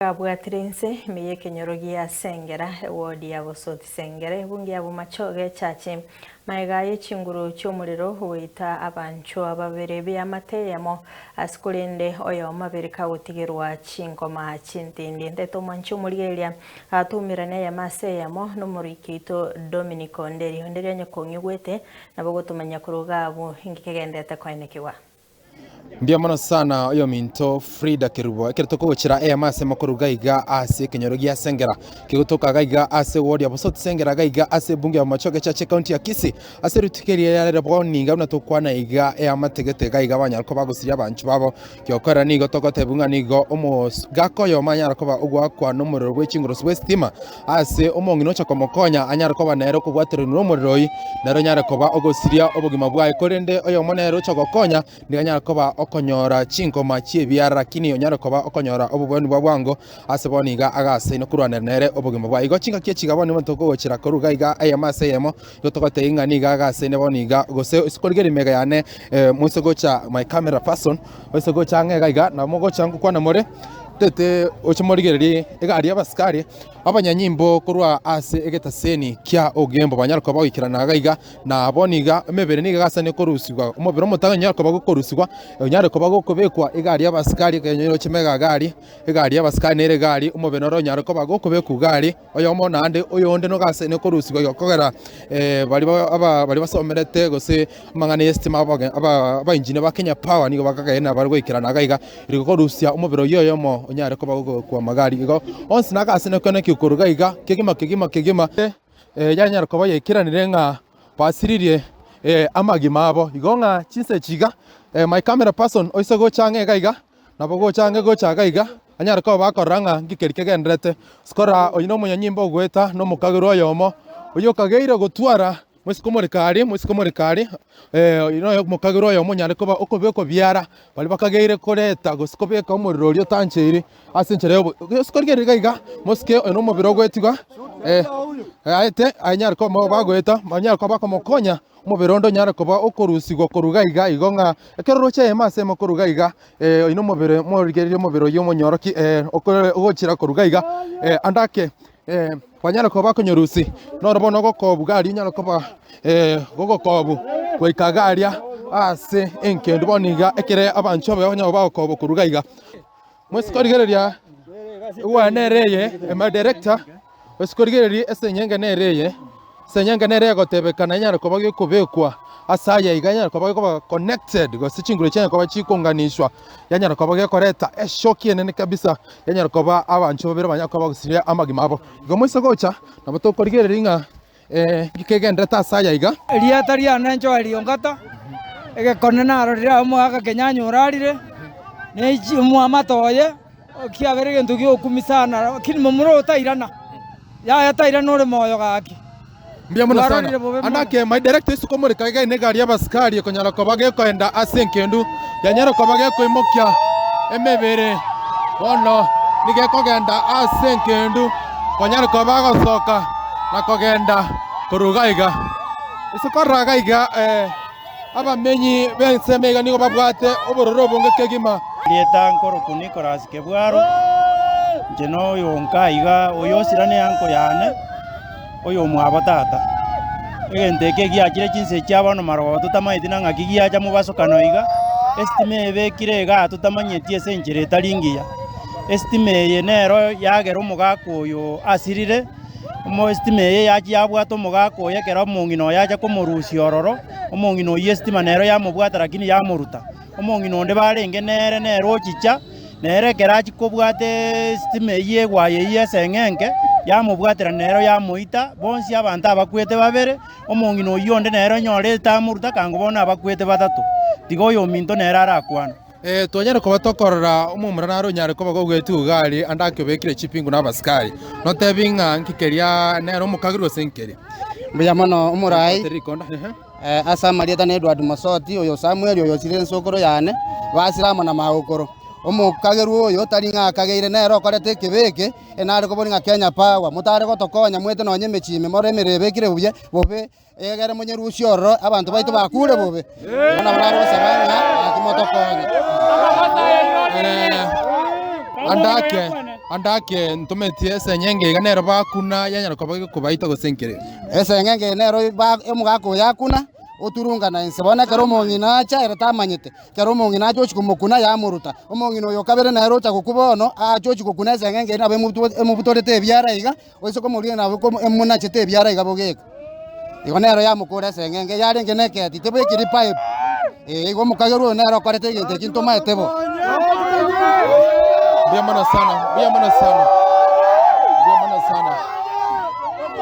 Abwatire inse ime y'ekenyoro gia Sengera, ewodi ya Bosoti Sengera, ebunge ya Bomachoge echache. Magega ye chinguru chi'omorero goita abanchwa babere b'eamate eyemo, ase korende oyomo abere kagotigerwa chinkoma chintindi. Ntete omwanchi omorigereria atoumerane eyemo ase eyemo nomoriki oito Dominic Onderi. Onderi onye kong'igwete nabo ogotomanya korwa iga abwo inki kegenderete koenekigwa. Mbuya mono sana oyominto Frida Kerubo. Ekero tokogochera eyemo ase mokoruga iga ase ekenyoro gia Sengera kegotoka iga iga ase ward ya Bosoti Sengera iga iga ase ebunge ya Bomachoge Church ecounty ya Kisii ase rituko eria riarero bono niga buna tokwana iga eamate gete iga iga banyara koba bagosiria abanchwa babo giokora nigo togotebwa ng'a nigo omogaka oyomo anyare koba ogoakwa nomorero bwe chingoroso bwe esitima Ase omong'ina ocha komokonya anyare koba nere okobwatererwa nomorero oyio, nere onyare koba ogosiria obogima bwaye, korende oyomo nere ocha gokonya, nigo anyare koba okonyora chinkoma chi'ebiara, lakini onyare koba okonyora obobweni bwa bwango ase bono iga agasaine korwanera nere obogima bwaye. Igo chingaki echi iga bono nigo tokogochera korwa iga iga eyemo ase eyemo, igo togotebia ng'a nigo agasaine bono iga, gose ase korigereria emega yane moise gocha my camera person, oise gocha ang'e iga iga, nabo mogocha ngokwana more. Tete oche morigererie egari y'abasikari abanyanyimbo korwa ase egetaseni kia Ogembo banyare koba bagoikerana iga iga, na bono iga emebere nigo egasani korusigwa, omobere omotang'ani onyare koba gokorusigwa, onyare koba gokobekwa egari y'abasikari ekero oche mega egari, egari y'abasikari nere egari, omobere noro onyare koba gokobekwa iga aria. Oyomo naende oyonde nigo ase korusigwa igo kogera baria ba aba baria basomerete gose amang'ana ya estima abage aba abaengineer ba Kenya Power nigo bakagenda bare goikerana iga iga, erio korusia omobere oyio oyomo onyare koba ogokwa magari. Igo onsi nigo ase naki okoruga iga kegima kegima kegima yanyara koba yaikeranire ng'a basiririe amagima abo. Igo ng'a chinsa echi iga my camera person oise gocha ang'e iga iga. Nabo gocha ang'e gocha iga iga, anyare koba bakorora ng'a nki keria kegendererete. Ase korora oyio nomonyanyimbo ogoeta na omokagerwa oyomo, oyio okageire gotwara moiseke omorikari moiseke omorikari oyio noyo omokagerwa oyomo onyare koba okobekwa biara, baria bakageire koreta gose kobeka omorero oria otancheiri ase enchera ya obo ase korigereria iga iga, mosike oyo na omobere ogoetigwa aete anyare koba bagoeta banyare koba bakomokonya. Omobere onde onyare koba okorusigwa korwa iga iga, igo ng'a ekero oroche eyemo ase eyemo korwa iga iga, oyio nomobere morigererie omobere oyio omonyoroki okore ogochira korwa iga iga, ande ake banyare koba bakonyorusia, noro bono ogokobu iga aria onyare koba gogokobu goika iga aria ase engendu bono iga ekere abanchwa baye banyare koba bagokobu korwa iga iga. Moise korigereria egwaya nere eye, my director, moise korigereria esenyenge nere eye, esenyenge nere egotebekana enyare koba gekobekwa ase aya iga enyare koba gekoba connected gose chinguru chianyare koba chikonganishwa, yanyara koba gekoreta eshoki enene kabisa, yanyara koba abanchwa babere banyare koba bagosiria amagima abo. Igo moise gocha, nabo tokorigereria ng'a Nkegenderete ase aya iga. Erieta riane Joel Ongata, egekone narorire agwo omogaka Kenyanya orarire, ne chi omwamate oye, kiabere egento gia okumia sana lakini momura oyo tairana, yaya tairana ore moyo gaki. Mbuya mono sana. Twarorire bobe Ande mono. ake my director isiko omoreka iga ine egari y'abasikari ekonyara koba gekoenda ase enkendu, yanyare koba gekoimokia emebere bono nigo ekogenda ase enkendu konyare koba agosoka na kogenda korwa iga iga. Ase korora iga iga abamenyi b'ensemo iga nigo babwate obororo obonge kegima. Erieta nkorokwa Nicholas Kebwaro, inche noyonka iga, oyo osira ne uncle yane, oyomwabo tata. Egento eke giachire chinsa echi chia bono marogoba totamanyeti na ng'aki giacha mobasokano iga, esitima ebekire igaa totamanyeti ase enchera etari engiya. Esitima eye nero yagera omogaka oyo asirire, omo esitima eye yachia yabwata omogaka oyo ekero omong'ina oye acha komorusia ororo, omong'ina oyio esitima nero yamobwata lakini yamoruta. Omong'ina onde barenge nere nere ochicha, nere ekero achia kobwata esitima eyio egwaya eyio eseng'enke, yamobwatera nero yamoita, bonsi abanto abakwete babere, omong'ina oyio onde nere onyorete amoruta kango bono abakwete batato. Tiga oyominto nere arakwane. Twanyare koba tokorora omomura nare onyare koba gogoetia iga aria ande akebekire chipingu na abasikari, notebi ng'a nki keria nere omokageri gose nkeria? Mbuya mono omorai Rikonda, rikonda, ehe. ase amarieta na Edward Mosoti, oyo Samuel, oyo osire ensokoro yane, basire amo na magokoro. Omokagerwa oyo tari ng'a akageire nere okorete ekebe eke, enare koboria ng'a Kenya Power, motare gotokonya mwete nonye emechie ime more emerero ebekire buya bobe, Egere monyerusie ororo, abanto baito bakure bobe. Igo nabo nare gosaba ng'a gaki motokonye. Ande ake. Ande ake ntometie esenyenge iga nero bakuna yanyara koba gekobaita gose nkere. Eseng'enge eye nero ba omogaka oyo akuna, oturungana inse. Bono ekero omong'ina acha ere tamanyete, ekero omong'ina acha ochia komokuna yamoruta. Omong'ina oyo okabere nere ocha gokwa bono, acha ochia gokuna eseng'enge eye nabo emobutorete ebiara iga, oise komorigia nabo komo emonachete ebiara iga bogeka. Igo nero yamokora eseng'enge yarenge na eketi, tebekiri pipe, eh, igo omokagerwa oyo nere okorete egento eki ntomaete bo. Mbuya mono sana, mbuya mono sana. Mbuya mono sana.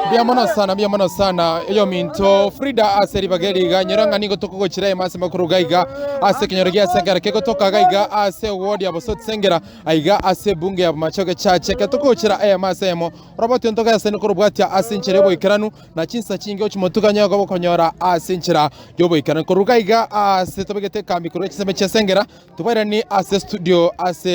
Mbuya mono sana, mbuya mono sana. Eyominto Frida ase ribaga eri iga nyora ng'a nigo tokogochira ime ase makuru iga iga ase ekenyoro gia Sengera kegotoka iga iga ase eward ya Bosoti Sengera aiga ase ebunge ya Bomachoge Church. Ekero tokogochera eyemo ase eyemo Oroboti ontogesani korobwatia ase enchera y'oboikeranu, na chinsa chinge ochimotuganye okoba okonyora ase enchera y'oboikeranu. Korwa iga ase tobegete ekambi korwa chiseme chia Sengera, tobairanie ase studio ase.